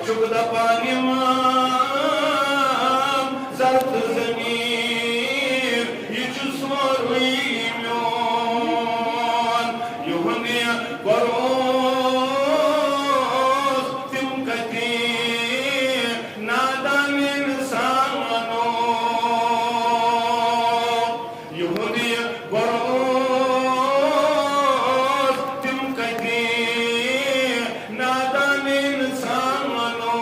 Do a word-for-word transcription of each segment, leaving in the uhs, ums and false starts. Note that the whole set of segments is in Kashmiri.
چھُکھ دپان امام زر تہٕ ضمیر، یہِ چھُ سورُے میون۔ یِہُنٛد یہِ گۄر اوس تِم کتہِ نادان انسانو۔ یِہُنٛد یہِ گۄر اوس تِم کتہِ نادان انسانو۔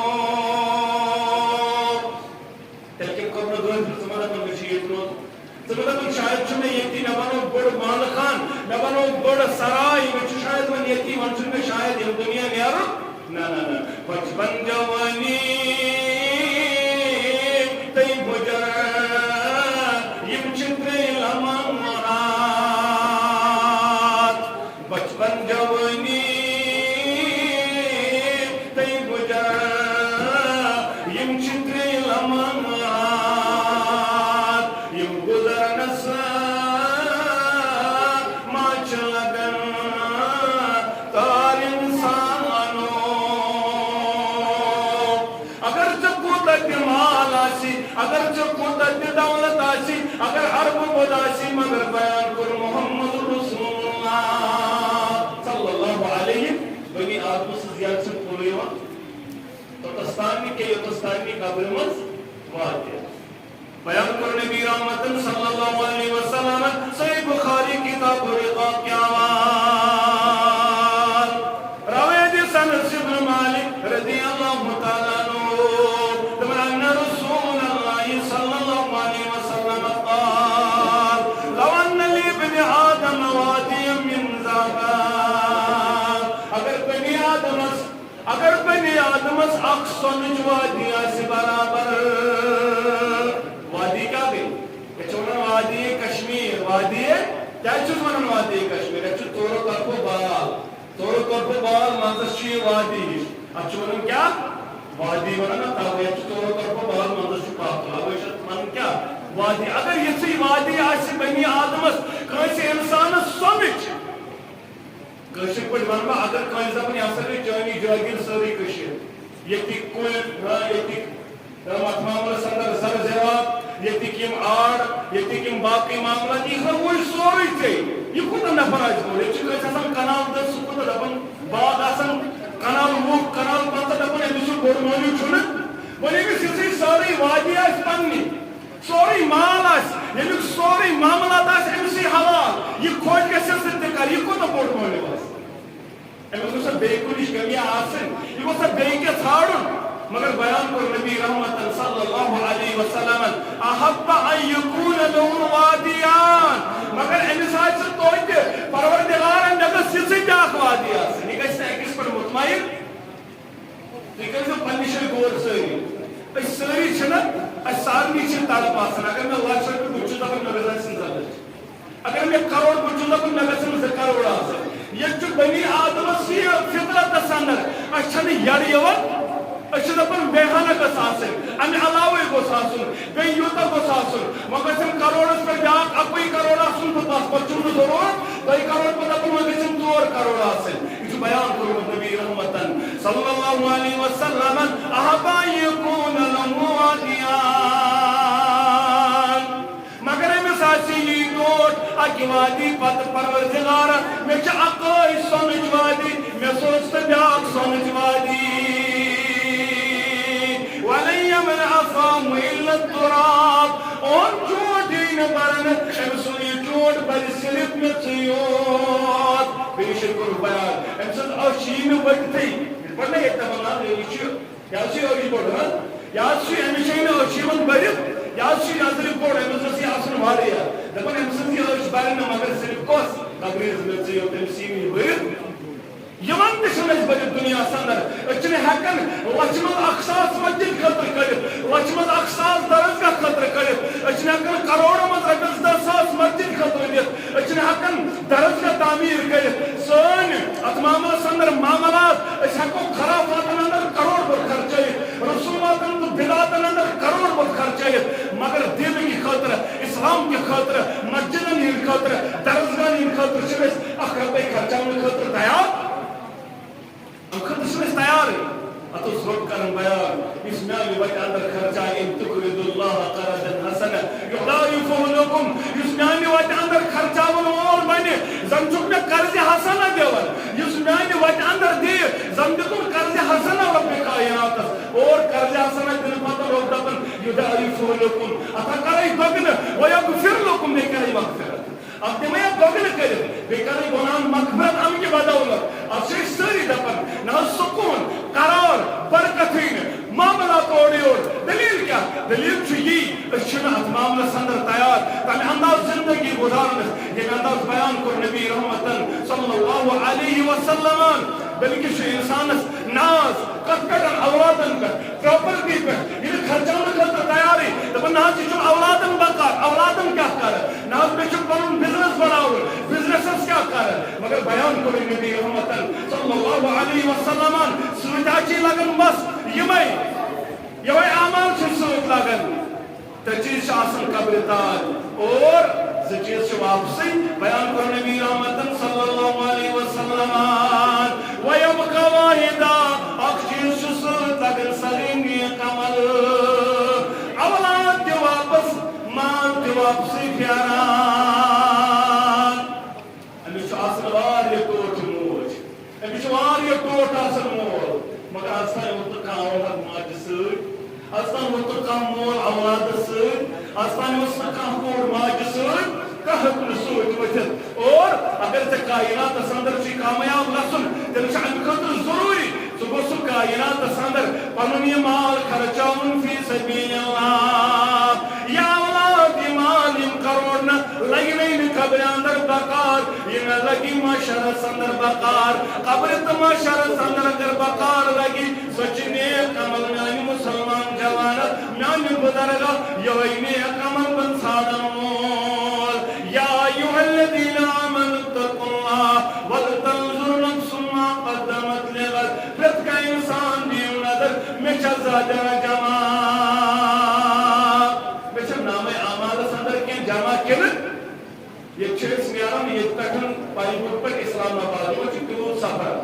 تیٚلہِ کیٛاہ کوٚر نہٕ غٲفِل؟ ژٕ مہ دَپَن مےٚ چھُ ییٚتہِ روزُن۔ ژٕ مہ دَپَن شاید چھُ مےٚ ییٚتی، مےٚ بَنوو بٔڑ مالہٕ خان، مےٚ بَنوو بٔڑ سراے، مےٚ چھُ شاید وۄنۍ ییٚتی، وۄنۍ چھُنہٕ مےٚ شاید ییٚمہِ دُنیا نیرُن۔ نہ، نہ، نہ۔ بچپن جوانی تئی بجر، یِم چھِ ترٛےٚ لمحات۔ بچپن جوانی تئی بجر، یِم چھِ ترٛےٚ لمحات، یِم گُزرنس ما چھِ لگان تار انسانو۔ اگر ژےٚ کوٗتاہ تہِ مال آسی، اگر ژےٚ کوٗتاہ تہِ دولت آسی، اگر اربہٕ بوٚد آسی، مگر بیان کوٚر محمد رسول اللہ صلی اللہ علیہ، بنی آدم سٕنٛز یاد چھِ پوٗرٕ یِوان۔ توٚتَس تام نہٕ کینٛہہ، یوٚتَس تام نہٕ قبرِ منٛز واتہِ۔ بیان کوٚر نبی رحمتن صلی اللہ علیہ وسلم، صحیح بخاری کتاب الرقاق کہِ حوالہٕ۔ روایت انس ابن مالک رضی اللہ تعالیٰ عنہ، دپان، ان رسول اللہ صلی اللہ علیہ وسلم قال، لو ان لابن آدم وادیا من ذهب۔ اگر بنی آدمس، اگر بنی آدمس اکھ سۄنٕچ وادی آسہِ برابر۔ وادی کیٛاہ گٔے؟ یتھ چھِ ونان وادی کشمیر۔ وادی کیٛازِ چھِس ونان وادی کشمیر؟ یتھ چھُ ژورو طرفو بال، ژورو طرفو بال، منٛزس چھُ یہِ وادی ہِش۔ اتھ چھِ ونان کیٛاہ؟ وادی ونان نا توے۔ یتھ چھُ ژورو طرفو بال، منٛزس چھُ پتھ، اوے چھِ اتھ ونان کیٛاہ؟ وادی۔ اگر یِژھٕے وادی آسہِ بنی آدمس، کٲنٛسہِ انسانس سۄنٕچ، کٲشِر پٲٹھۍ ونہٕ بہٕ، اگر کٲنٛسہِ دپن، یہِ ہسا گٔے چٲنی جٲگیر سٲرٕے کٔشیٖر، ییٚتِکۍ کُلۍ، ہاں، ییٚتِکۍ، ہاں، اتھ معاملس اندر زر زیوات، ییٚتِکۍ یِم آر، ییٚتِکۍ یِم باقٕے معاملات، یہِ ہسا گوٚو سورُے ژےٚ۔ یہِ کوٗتاہ نفر آسہِ بوٚڑ؟ ییٚتہِ چھِ کٲنٛسہِ آسان کنال دہ، سُہ کوٗتاہ دپان، باغ آسان کنال وُہ، کنال پنٛژاہ، دپان، أمِس چھُ بوٚڑ مٲلِو چھُنہٕ۔ وۄنۍ أمِس یِژھٕے سٲرٕے وادی آسہِ پننہِ، سورُے مال آسہِ، ییٚمیُک سورُے معاملات آسہِ أمسٕے حوال، یہِ خۄش گژھٮ۪س تہٕ تہِ کرِ، یہِ کوٗتاہ بوٚڑ مٲلِو آسہِ؟ أمِس گوٚژھ سا بیٚیہِ کُنِچ کٔمی آسٕنۍ، یہِ گوٚژھ سا بیٚیہِ کینٛہہ ژھانڈُن؟ مگر بیان کوٚر نبی رحمتن صلی اللہ علیہ وسلمن، احب ان یکون لہ وادیان، مگر أمِس آسہِ توتہِ پروردگارن، مےٚ گٔژھ یِژٕے بیٛاکھ وادی آسٕنۍ، یہِ گژھِ نہٕ أکِس پٮ۪ٹھ مطمئن۔ تُہۍ کٔرۍزیو پننہِ جایہِ غور سٲری۔ أسۍ سٲری چھِنہ، اَسہِ سارنٕے چھِ تڑپ آسان۔ اگر مےٚ لچھ رۄپیہِ، بہٕ چھُس دپان مےٚ گژھِ آسٕنۍ زٕ لچھ۔ اگر مےٚ کرور، بہٕ چھُس دپان مےٚ گژھن زٕ کرور آسٕنۍ۔ ییٚتہِ چھُ بنی آدمس یہِ فطرتس اندر، اَسہِ چھنہٕ یڑٕ یِوان، أسۍ چھِ دپان بیٚیہِ ہنا گٔژھ آسٕنۍ، امہِ علاوے گوٚژھ آسُن، بیٚیہِ یوٗتاہ گوٚژھ آسُن۔ وۄنۍ گژھن کرورس پٮ۪ٹھ بیٛاکھ اکُے کرور آسُن تہٕ بس، پتہٕ چھُم نہٕ ضروٗرت۔ دۄیہِ کرور پتہٕ دپان وۄنۍ گژھن ژور کرور آسٕنۍ۔ یہِ چھُ بیان کوٚرمُت نبی رحمتن صلی اللہ علیہ وسلمن، احب ان یکون لہ وادیان۔ مگر أمِس آسہِ یی ٹوٹھ، اکہِ وادی پتہٕ پروردگارا، مےٚ چھِ اکٲے سۄنٕچ وادی، مےٚ سوز تہٕ بیٛاکھ سۄنٕچ وادی۔ ولن یملأ فاه الا التراب۔ اوٚن چونٛٹھ یی نہٕ برنہٕ، أمۍ سُنٛد یہِ چونٛٹھ برِ صرف میٚژٕے یوت۔ بیٚیہِ چھُ کوٚرمُت بیان، أمۍ سٕنٛز أچھ یی نہٕ ؤٹتھٕے۔ یِتھ پٲٹھۍ نہ ییٚتہِ دَپان، نہ، یہِ چھُ، یہِ حظ چھُ أچھ بوٚڑ، ہہ؟ یہِ حظ چھُ، أمِس چھے نہٕ أچھ یِوان بٔرِتھ، یہِ حظ چھُ نظرِ بوٚڑ، أمِس گٔژھ یہِ آسُن واریاہ۔ دَپان، أمۍ سٕنٛز یہِ أچھ بَرِ نہٕ، مگر صرف کۄس؟ تقریر میٚژٕے یوت، أمِس یی نہٕ یہِ بٔرِتھ۔ یِوان تہِ چھِنہٕ أسۍ بٔرِتھ دُنیاہَس اندر۔ أسۍ چھِنہٕ ہٮ۪کان لَچھِ منٛز اَکھ ساس مسجد خٲطرٕ کٔڑِتھ، لَچھِ منٛز اَکھ ساس درسگاہ خٲطرٕ کٔڑِتھ۔ أسۍ چھِنہٕ ہٮ۪کان کَروڑَن منٛز رۄپیَس دَہ ساس مسجد خٲطرٕ دِتھ۔ أسۍ چھِنہٕ ہٮ۪کان درسگاہ تعمیٖر کٔرِتھ۔ سٲنۍ اَتھ معاملَس اندر معاملات، أسۍ ہٮ۪کو خرافاتَن اندر کَروڑ بوٚد خرچٲیِتھ، رسوماتَن تہٕ بدعاتَن اندر کَروڑ بوٚد خرچٲیِتھ، مگر دین کہِ خٲطرٕ، اِسلام کہِ خٲطرٕ، مسجدَن ہِنٛدِ خٲطرٕ، درسگاہَن ہِنٛدِ خٲطرٕ چھِنہٕ أسۍ اَکھ رۄپَے خرچاونہٕ خٲطرٕ تیار۔ اَمہِ خٲطرٕ چھِنہٕ أسۍ تیارٕے۔ اَتھ اوس رۄب کران بیان، یُس میانہِ وتہِ اندر خرچایہِ، ان تقرضوا الله قرضا حسنا یضاعفه لكم، یُس میانہِ وتہِ اندر خرچاون وول بنہِ، زن چھُکھ مےٚ قرض حسنہ دِوان، یُس میانہِ وتہِ اندر دِیہِ، زن دِتُن قرض حسنہ رب کائناتس۔ اور قرض حسنہ دِنہٕ پتہٕ رب دپان، یضاعفه لكم، اتھ ہا کرے دۄگنہٕ، ویغفر لكم، بیٚیہِ کرے مغفرت۔ اتھ دِمے اتھ دۄگنہٕ کٔرِتھ، بیٚیہِ کرے گۄناہن مغفرت امہِ کہِ بدولت۔ اتھ چھِ أسۍ سٲری دپان، نہ حظ سکوٗن، قرار، برکتٕے نہٕ، معاملات اورٕ یور۔ دلیل کیٛاہ؟ دلیل چھُ یی، أسۍ چھِنہٕ اتھ معاملس اندر تیار تمہِ انداز زندگی گُزارنس، ییٚمہِ انداز بیان کوٚر نبی رحمتن صلی اللہ علیہ وسلمن۔ بلکہِ چھُ انسانس ناز کتھ پٮ۪ٹھ؟ اولادن پٮ۪ٹھ، پراپرٹی پٮ۪ٹھ۔ ییٚلہِ خرچاونہٕ خٲطرٕ تیارٕے، دپان، نہ حظ، یہِ چھُم اولادن بکار، اولادن کیٛاہ کرٕ؟ نہ حظ، مےٚ چھُ پنُن بزنس بناوُن، بزنسس کیٛاہ کرٕ؟ مگر بیان کوٚر نبی رحمتن صلی اللہ علیہ وسلمن، سۭتۍ حظ چھِ لگان بس یِمے، یِمے اعمال چھِ سۭتۍ لگان۔ ترٛےٚ چیٖز چھِ آسان قبرِ تاج، اور زٕ چیٖز چھِ واپسٕے۔ بیان کوٚر نبی رحمتن صلی اللہ علیہ وسلم، ویبقی واحدہ، اکھ چیٖز چھُ سۭتۍ لگان، سٲری نیک عمل، اولاد تہِ واپس، مال تہِ واپسٕے پھیران۔ أمِس چھُ آسان واریاہ ٹوٹھ موج، أمِس چھُ واریاہ ٹوٹھ آسان مول، مگر از تام ووٚتھ نہٕ کانٛہہ اولاد ماجہِ سۭتۍ، از تام ووٚتھ نہٕ کانٛہہ مول اولادس سۭتۍ، از تام ٲس نہٕ کانٛہہ کوٗر ماجہِ سۭتۍ، کانٛہہ ہیوٚک نہٕ سۭتۍ ؤتھِتھ۔ اور اگر ژےٚ کائناتس اندر چھُے کامیاب گژھُن، تیٚلہِ چھُ امہِ خٲطرٕ ضروٗری ژٕ گوٚژھ سُہ کائناتس اندر پنُن یہِ مال خرچاوُن فی سبیل اللہ۔ یا اولاد، یہِ مال، یِم کروڑ نہ لگہِ نہٕ ییٚمہِ قبرِ اندر بکار، یہِ نہ لگہِ محشرس اندر بکار۔ قبرِ تہٕ محشرس اندر اگر بکار لگہِ، سۄ چھِ نیک عمل۔ میانہِ مسلمان جوانہ، میانہِ بزرگہ، یہوے نیک عمل بن ژھانڈن وول۔ یا ایھا الذین آمنوا اتقوا اللہ ولتنظر نفس ما قدمت لغد۔ پرٛٮ۪تھ کانٛہہ انسان دِیِو نظر، مےٚ چھا زیادٕ جمع، مےٚ چھا نامے اعمالس اندر کینٛہہ جمع کِنہٕ؟ ییٚتہِ چھِ أسۍ نیران ییٚتہِ پٮ۪ٹھ پنجگُر پٮ۪ٹھ اسلام آباد، یِمن چھُ تیوٗت سفر،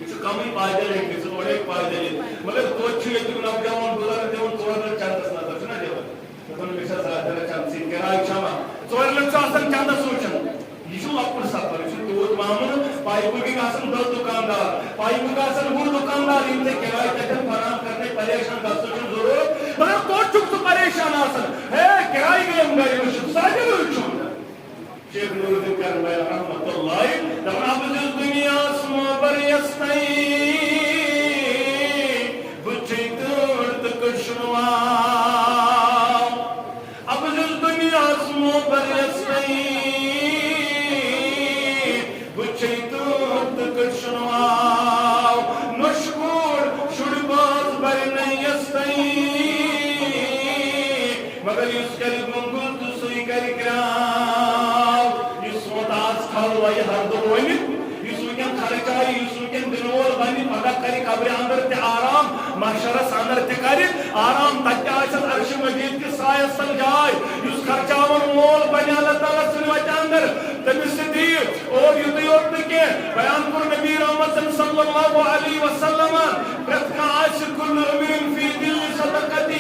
یہِ چھُ کمٕے پایدل ہیٚکہِ گٔژھِتھ، اورٕ ہیٚکہِ پایدل یِتھ، مگر توتہِ چھُ ییٚتیُک نوجوان بُزرگ دِوان ژور لَچھ چندس نظر، چھُنہ دِوان؟ دَپان، مےٚ چھا زیادٕ دَرجہٕ چانسٕے، کِراے چھا وۄنۍ؟ ژورِ لَٹہِ چھُ آسان چندس وٕچھُن۔ یہِ چھُ لۄکُٹ سفر، یہِ چھُنہٕ تیوٗت معموٗل۔ پایہِ بُکِنگ آسان دَہ دُکاندار، پایہِ بُک آسان وُہ دُکاندار، یِم ژےٚ کِراے تَتٮ۪ن فراہم کرنٕچ پریشان گژھنٕچ چھُنہٕ ضروٗرت۔ مگر توتہِ چھُکھ ژٕ پریشان آسان، ہے، کِراے گٔیَم گرِ وٕچھِتھ، سُہ تہِ وٕچھُن۔ شیخ نور الدین کربلا رحمت اللہ دپان، اب جس دنیا سمو بر یستئی، بچی ترد کشنوا۔ اب جس دنیا سمو بر یستئی، بچی ترد کشنوا۔ نشکور شڑ باز بر نیستئی، مگر یُس کرِ گنگل تہٕ سُے کرِ گراو۔ یُس سونٛتہٕ آز کھل وایہِ ہردٕ وٲمِتھ، یُس وٕنکٮ۪ن خرچایہِ، یُس وٕنکٮ۪ن دِنہٕ وول بنہِ، پگاہ کرِ قبرِ اندر تہِ آرام، محشرس اندر تہِ کرِ آرام، تتہِ تہِ آسٮ۪س عرشِ مجید کِس سایس تل جاے۔ یُس خرچاون وول بنہِ اللہ تعالیٰ سٕنٛدِ وتہِ اندر، تٔمِس تہِ دِیہِ۔ اور یُتُے یوت نہٕ کینٛہہ، بیان کوٚر نبی رحمتن صلی اللہ علیہ وسلمن، پرٛٮ۪تھ کانٛہہ آسہِ کل امرئ فی ظل صدقتہ،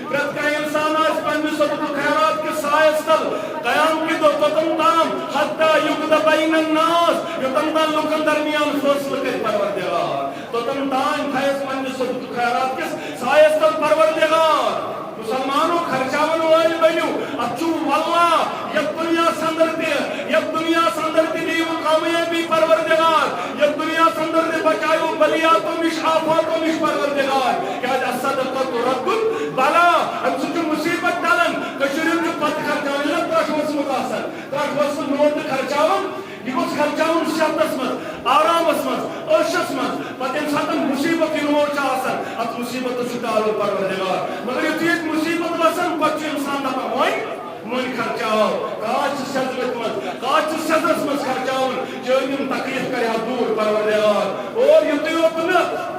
پرٛٮ۪تھ کانٛہہ انسان آسہِ پننہِ صدقہٕ خیرات کِس سایس تل قیام کہِ دۄہ توٚتن تام، حتی یقضی بین الناس، یوٚتن تام لُکن درمیان فٲصلہٕ کرِ پروردگار، توٚتن تام تھایس پننہِ صدقہٕ خیرات کِس سایس تل پروردگار۔ مسلمانو، خرچاون وٲلۍ بٔنِو۔ اتھ چھُ واللہ یتھ دُنیاہس اندر تہِ، یتھ دُنیاہس اندر تہِ دِیِو کامیٲبی پروردگار، یتھ دُنیاہس اندر تہِ بچایو بلیاتو نِش، آفاتو نِش پروردگار۔ کیازِ الصدقۃ رد البلاء، امہِ سۭتۍ چھُ مصیبت ٹلان۔ کٔشیٖرِ ہُنٛد چھُ پتہٕ خرچاوان، ییٚلہِ ترٛٹھ ؤژھمُت آسان، ترٛٹھ ؤژھمُت نوٹ تہٕ خرچاوان۔ یہِ گوٚژھ خرچاوُن صحتس منٛز، آرامس منٛز، عٲشس منٛز۔ پتہٕ ییٚمہِ ساتہٕ مُصیبت یِنہٕ وول چھُ آسان، اتھ مُصیبتس چھُ ٹالان پروردگار۔ مگر یُتھُے ییٚتہِ مُصیبت وسان، پتہٕ چھُ انسان دپان، وۄنۍ، وۄنۍ خرچاو۔ کتھ چھِ سیٚزرس منٛز، کتھ چھِ سیٚزرس منٛز خرچاوُن؟ چٲنۍ یِم تکلیف کرِ ہا دوٗر پروردگار۔ اور یُتُے یوت نہٕ،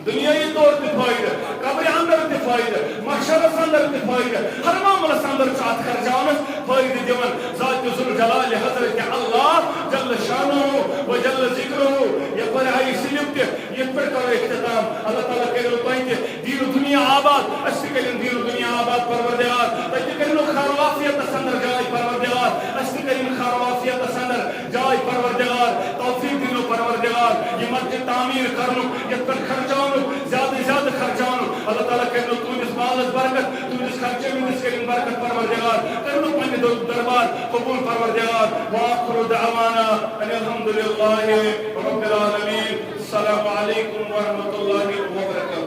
دُنیٲیی طور تہِ فٲیدٕ، قبرِ اندر تہِ فٲیدٕ، محشرس اندر تہِ فٲیدٕ، ہر معاملس اندر چھُ اتھ خرچاونس فٲیدٕ دِوان۔ ذات ذوالجلال حضرت اللہ جل شانہ و جل ذکرہ، یپٲرۍ آیہِ سِلپ تہِ، یِتھ پٲٹھۍ کرو اختتام۔ اللہ تعالیٰ کٔرِو کٔرِن دیٖن و دُنیا آباد پروردگار، تُہۍ تہِ کٔرِن خیر و عافیتس اندر جاے پروردگار، اَسہِ تہِ کٔرِن خیر و عافیتس اندر جاے پروردگار، توفیق دِنو پروردگار، یہِ مسجد تعمیٖر کرنُک، یَتھ پٮ۪ٹھ خرچاونُک، زیادٕ زیادٕ خرچاونُک، اللہ تعالیٰ کٔرِنو تُہٕنٛدِس مالس برکت، تُہٕنٛدِس خرچہٕ مِنٛدِس کٔرِن برکت پروردگار، کٔرِنو پننہِ در-، دربار قبول پروردگار۔ وآخر دعوانا ان الحمد للہ رب العالمین۔ السلام علیکم ورحمۃ اللہ وبرکاتہ۔